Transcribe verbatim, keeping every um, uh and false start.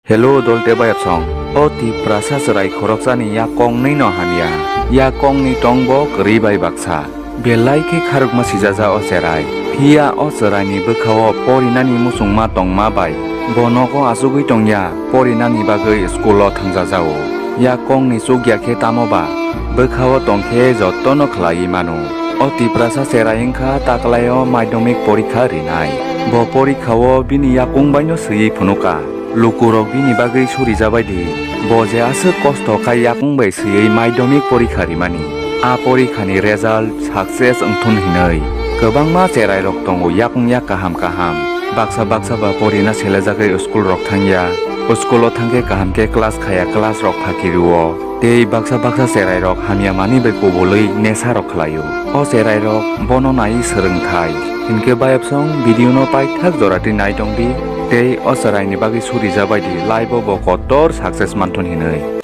Hello, dolte bayapsong. O Tiprasa chwrai khoroksani yak kong nwi no hamya. Yak kong ni tong bo kwrwi bai baksa. Belai khe kharokma sijaja o cherai. Phiya o chwrai ni bwkha o porinani muchungma tongma bai bo nogo achugwi tongya, porinani bagwi school o thangjaja o. Yak kong ni chukya khe tamo ba bwkha o tong khe jotono khlaiwi mano. O Tiprasa cherai wngkha taklai o madhyamik porikha rinai. Bo porikha o bini yakung bai no swiwi phunuka. Lukurok bini bagwi surijabai di. Bo je aswk kosto khai yakung bai swiwi madhyamik porikha rimani. A porikha ni result success wngthun hinwi kwbangma cherai rok tongo yakung yak kaham kaham. Baksa baksa ba porina selejagwi school rok thangya. School o thangkhe kaham khe class khaya, class rok phaki rwo. Tei baksa baksa cherai rok hamya manwi bai kubulwi nesa rok khlaio. O cherai rok bono naiwi swrwng thai. Hinkhe bayapsong video no paithak jora twi nai tong di. Tei o cherai ni bagwi surijabai di, life o bo kotor success manthun hinwi.